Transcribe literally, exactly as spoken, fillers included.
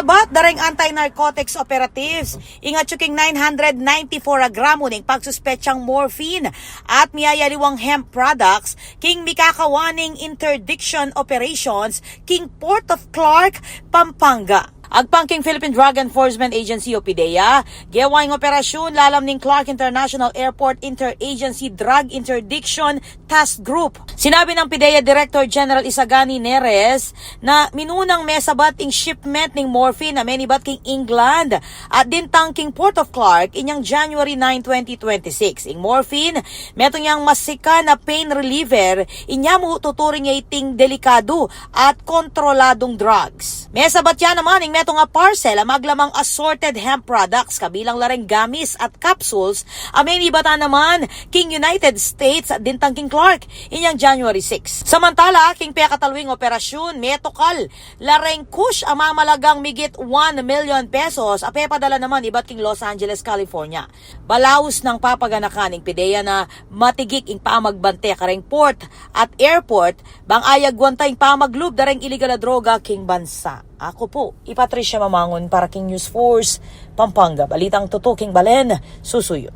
Bat dareng anti-narcotics operatives, ing atyu king nine hundred ninety-four a gramo ning pagsuspetsang morphine at miyayaliwang hemp products king mikakawaning interdiction operations king Port of Clark, Pampanga. Agpang king Philippine Drug Enforcement Agency o PDEA, gewa ing operasyun lalam ning Clark International Airport Interagency Drug Interdiction Task Group. Sinabi ng PDEA Director General Isagani Neres na minunang mesabat ing shipment ning morphine a menibat king England at dintang king Port of Clark inyang January nine, twenty twenty-six. Ing morphine, metung yang masikan a pain reliever, inya mu tuturing ya iting delikadu at kontroladung drugs. Mesabat ya naman ing metung a parcel a maglamang assorted hemp products kabilang la reng gummies at capsules a menibatan naman king United States at dintang king Clark inyang January six. Samantala, king pekatalwing operasyun, metukal la reng kush a mamalagang migit one million pesos a pepadala naman ibat king Los Angeles, California. Balaus nang papaganakan ning PDEA na matigik ing pamagbante kareng port at airport bang ayagwan ta ing pamaglub dareng iligal a droga king bansa. Aku pu i Patricia Mamangun para king News Force Pampanga. Balitang tutu king balen, susuyu.